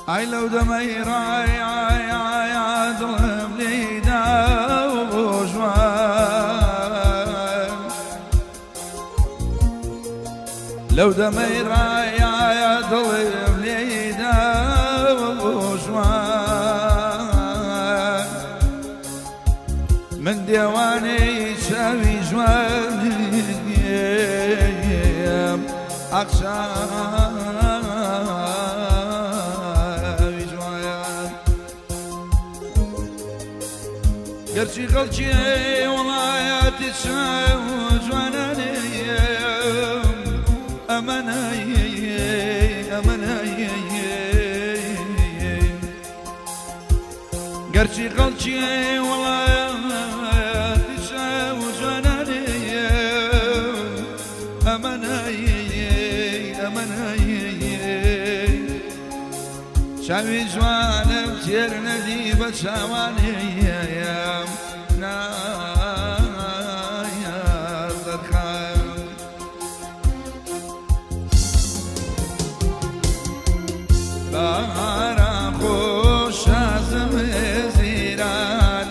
ئای لەو دەمەی ڕای ئای ئای دڵم لێیدا بۆ ژوان، لەو دەمەی ڕای ئای دڵم لێیدا بۆ ژوان، من دێوانەی چاوی جوانیم ئاخ چاوی جوان، گەرچی خەڵکی وڵایەتی چاو جوانانیم ئەمە ئەمە گەرچی خەڵکی وڵایەتی چاو جوانانیم ئەمە ئەمە چاوی جوانم تێر نەدی بە چاوانیم نازەرخان. بەهاران خۆش ئازم زیران،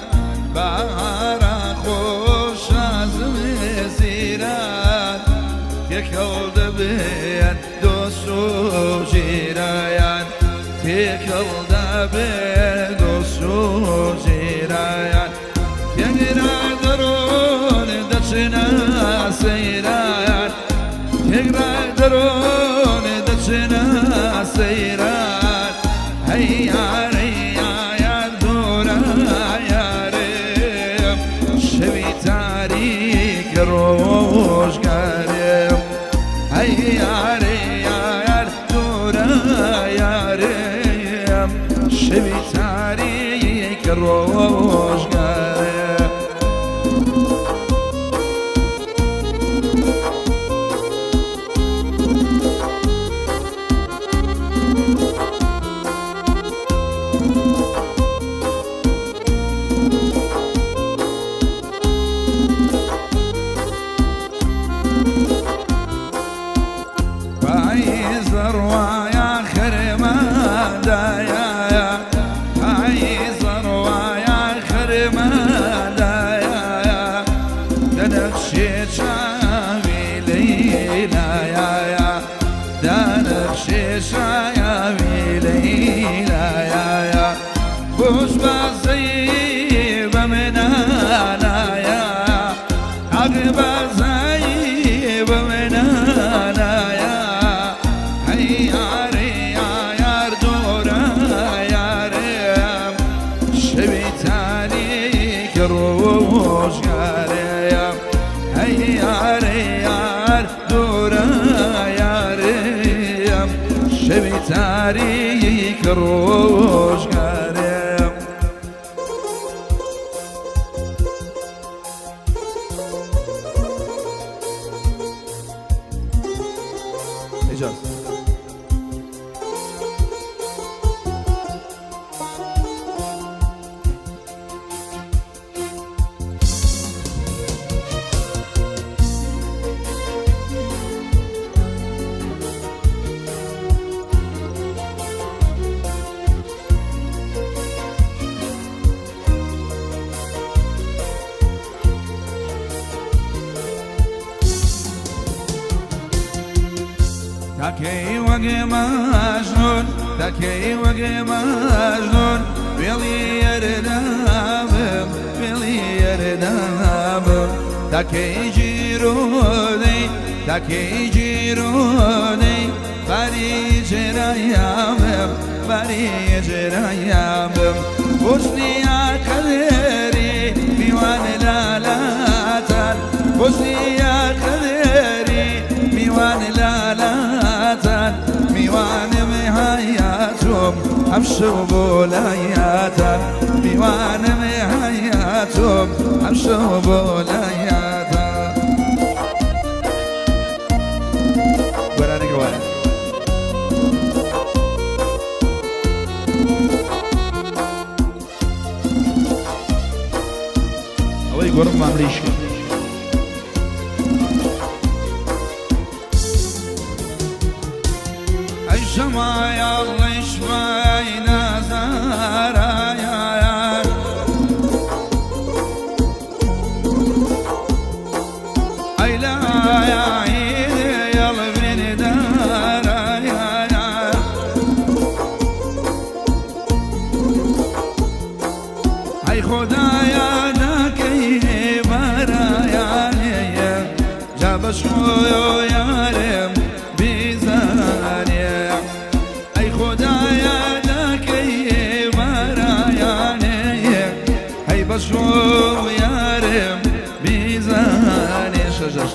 بەهاران خۆش ئازم زیران، تێکەڵ دەبێن دۆست و ژیرایان، تێکەڵ دەبێن دۆست و ژیرایان، تێگرا دەڕۆن دەچنە سەیران، تێگرا دەڕۆن دەچنە سەیران، هەی یارەی یار دۆرە یارێم، شەوی تاریک ڕۆژگارێم، هەی یارەی یار دۆرە یارێم، شەوی تاریک ڕۆژگارێم. پاییز ڕوایا خەرماندایە، پاییز ڕوایا خەرماندایە، دەنەخشێ چاوی لەیلایە، دەنەخشێ چاوی لەیلایە، خۆش بازەی بە منانایە، حەق بازایی بە منانایە، هەی یارێ یار دۆرە یارێم، شەوی تاریک ڕۆژگارێم، هەی یارێ یار دۆرە یارێم، شەوی تاریک ڕۆژگارێم. ئیجاز. تاکەی وەگێ مەژنون، تاکەی وەگێ مەژنون، وێڵی یەردابم، وێڵی یەردابم، تاکەی گیرۆدەی، تاکەی گیرۆدەی، باری جێرایامم، باری جێرایامم، حوسنیا قەدری میوان لالاتان، حوسنیا قەدری میوان لالاتان، میوانم هەیاتم ئەمشەو بۆ لایاتان، میوانم هەیاتم ئەمشەو بۆ لایاتان. گۆرانیەکە وایە. ئەوەی گۆڕم مامریشکە. ئەی شەمایە ئەڵێ شوای بەشۆ یارم بیزانێ ئەی خدایە دەکەی مارایانێ هەی بەشۆ یارم بیزانێ شەژەش.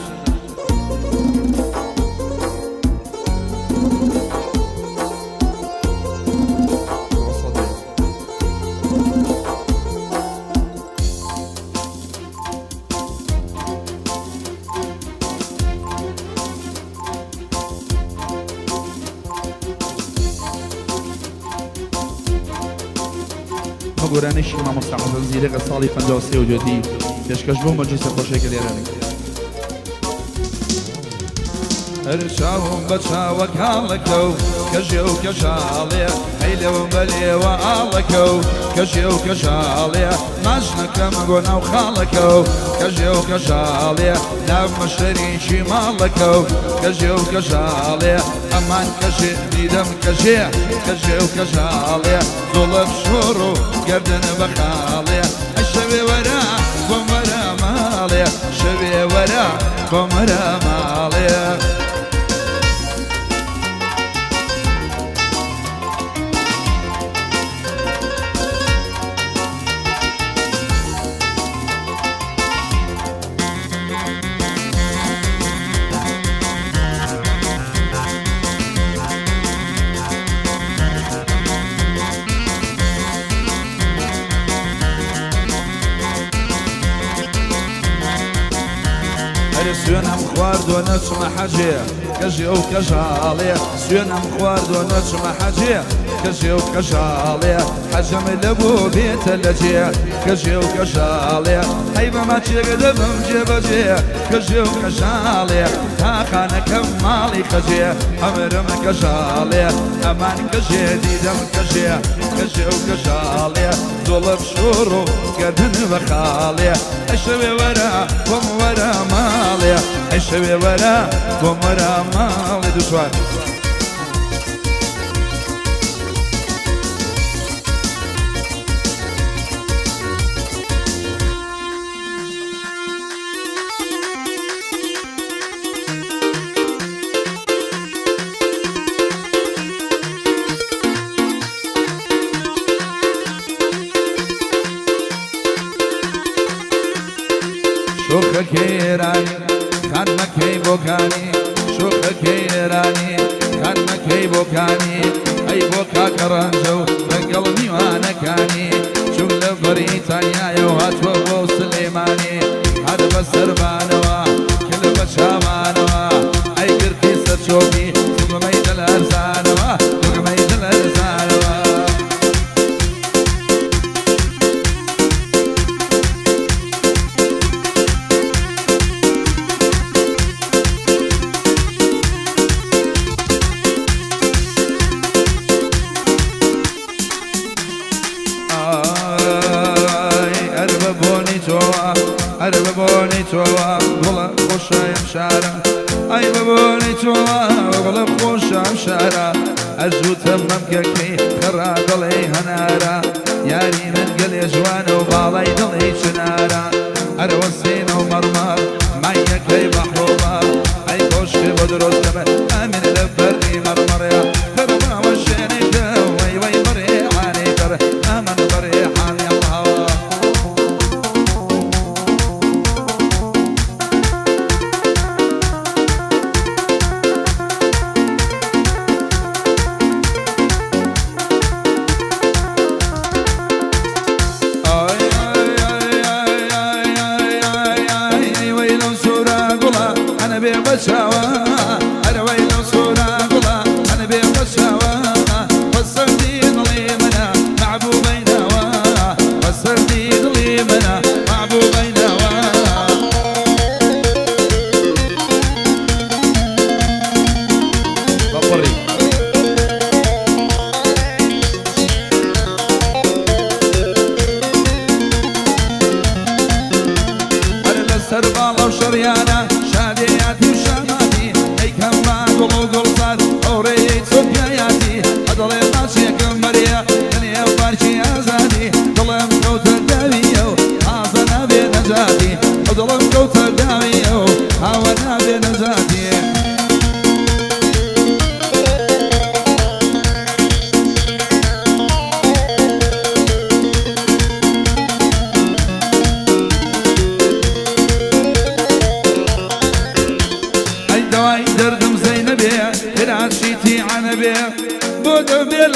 گۆرانیشی مامۆستا حەسەن زیرەکە ساڵی 53 و دوێتی پێشکەش بۆ مەجلیسە خۆشێکە لێرە. هەر چاوم بە چاوە کاڵەکە و کەژێ و کەژاڵێ ئەی لێوم بە لێوە ئاڵەکە و کەژێ و کەژاڵێ ماژنەکەم گۆ ناو خاڵەکە و کەژێ و کەژاڵێ ناومە شەریکی ماڵەکە و کەژێ و کەژاڵێ ئەمان کەژێ دیدەم کەژێ کەژێ و کەژاڵێ زۆڵەف شۆڕ و گەردن بە خاڵێ شەوێ وەرە بۆم وەرە ماڵێ شەوێ وەرە بۆم وەرە ماڵێ. سوێنم خواردووە نەچمە حەجێ کەژێ و کەژاڵێ سوێنم خواردووە نەچمە حەجێ کەژێ و کەژاڵێ حەجەم لە بۆ بێتە لەجێ کەژێ و کەژاڵێ هەی بە ماچێکە دەبم جێبەجێ کەژێ و کەژاڵێ تاخانەکەم ماڵی خەجێ ئەمرم کەژاڵێ ئەمان کەژێ دیدەم کەژێ کەژێ و کەژاڵێ زۆڵەف شۆڕ و گەردن بە خاڵێ ئەشەوێ وەرە بۆم وەرە ماڵێ ئەشەوێ وەرە بۆم وەرە ماڵێ دوو. شوخەکەی ئێرانی خانمەکەی بۆکانی شوخەکەی ئێرانی خانمەکەی بۆکانی ئەی بۆ کاکە ڕەنجە و لەگەڵ میوانەکانی چوون لە بەریتانیایە و هاتووە بۆ سلێمانی هەر بە سەربانەوە کل بە چاوانەوە ئەی گرتی سەرچۆپی دوگمەی دڵەرزانەوە دوگمەی دڵەرزانەوە. ئەر بە بۆنی تۆوە گوڵە خۆشایم شارە ئەی بە بۆنی تۆوە گوڵە خۆشام شارە ئەزووتە مەمکەکەی خەڕا دڵێ هەنارە یاری من گەلێ جوانە و باڵای دڵی چنارە ئەرەوە سینە و مەڕمەڕ مایەکەی بەحڕۆبە ئەی کۆشکی بۆ درۆستەمە ئامین لە بەردی مەڕمەڕێ خەرباوە شێنێکە وەی وەی بەڕێحانەی بەر ئەمن بەڕێحانی ئەڵاوە. دڵم کەوتە داویەوە هاوە نابێ.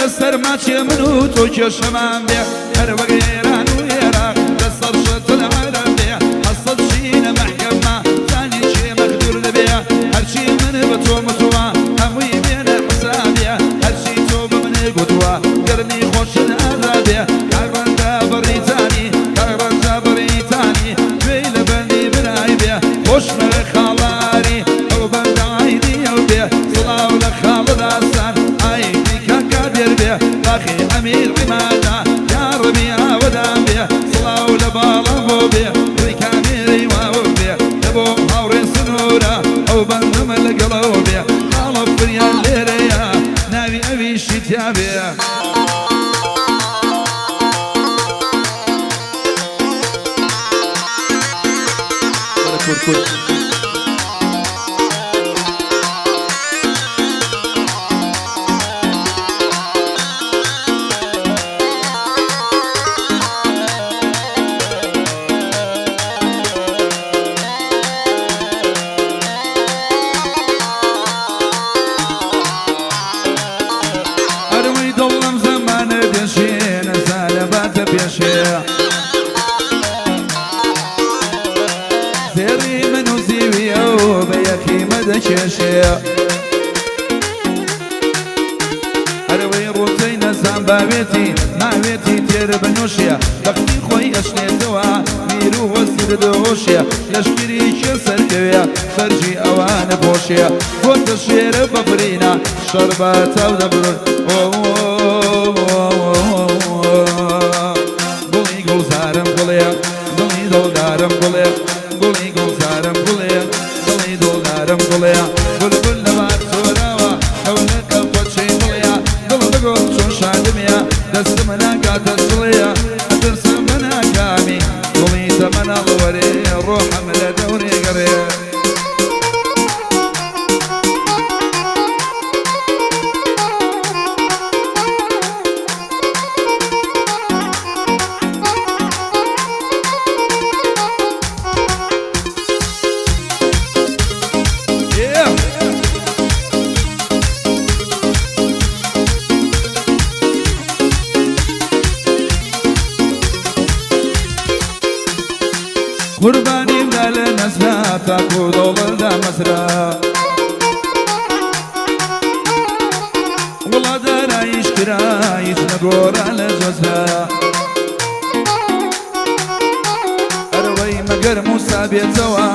لەسەر ماچێ من و تۆ کێشەمان بێ هەر وەک ئێران و ئێراق لەسەر شەتل عەرەب بێ حەسەد چینە مەحکەمە زانی کێ مەغدور دەبێ هەرچی من بە تۆ متووە هەمووی بێنە حسابێ هەرچی تۆ بە من گوتووە گەرمی خۆشت ئازابێ کاک ڕەنجە بەڕیتانی کاک ڕەنجە بەڕیتانی گوێی لە بەندی برای بێ خۆشمەوێ خاڵاری ئەو بەندە عەینی ئەو بێ سڵاو لە خاڵە داستان ئایدی کاک قادر بێ باخی ئەمیر عیمادە یاڕەبی ئاوەدان بێ سڵاو لە باڵا بۆ بێ ڕووی کامێرەی واوە بێ لە بۆ هاوڕێ سنوورە ئەو بەندەمە لەگەڵەوە بێ خاڵە فریاد لێرەیە ناوی ئەویشی تیا بێ. وەرە کورد کورد. ئەروەی دڵ لەم زەمانە دێشێ نەزانە باتە پێشێ زێڕی من و زیوی ئەو بە یەکیمە دەکێشێ ئەرەوەی ڕووتەی نەزان باوێتی ماوێتی تێر بنوشێ بەختی خۆی ئەشنێتەوە میر و وەزیر دۆشێ لەشکری کێ سەرکەوێ بەرگی ئەوانە پۆشێ بۆتە شێرە بەفرینە شەڕ بە تاو دەبرن گوڵی گوڵزارم گوڵێ دڵی دڵدارم گوڵێ گوڵی گوڵزارم گوڵێ دڵی دڵدارم گوڵێ بولبول لە بار زۆراوە ئەو لە قەفەچەی دڵیا دڵ بگۆ چۆن شادمیا دەستم ناگاتە چڵێ ئەترسم بە ناکامی گوڵی تەمەن ئەڵوەرێ ڕۆحم لە دەورێ گەڕێ. قوربانیم دا لە نەزرا تاکو دەوڵەت دامەزرا وڵات داراییش کرا هیچ نەگۆڕا لە جەزرا ئەرەوەی مەگەر موسا بێتەوە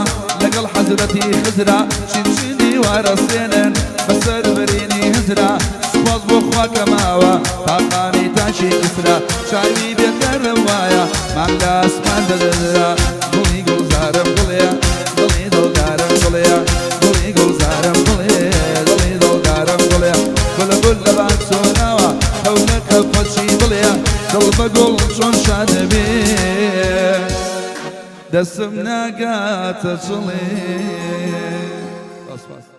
لەگەڵ حەزرەتی خزرا چین چینی وارەسێنن بەسەر برینی هزرا سوپاس بۆ خوا کە ماوە تاقانی تاکی کسرا چاوی بێتەرم وایە مام لە ئاسمان دەدرا گوڵی گوڵزارم گوڵێ دڵی دڵدارم گوڵێ گوڵی گوڵزارم گوڵێ دڵی دڵدارم گوڵێ بولبول لە بان چۆناوە هەولە کەپەچی دڵێ دڵ بە گوڵ چۆن شادەبێ دەسم ناگاتە چڵێ. سپاس.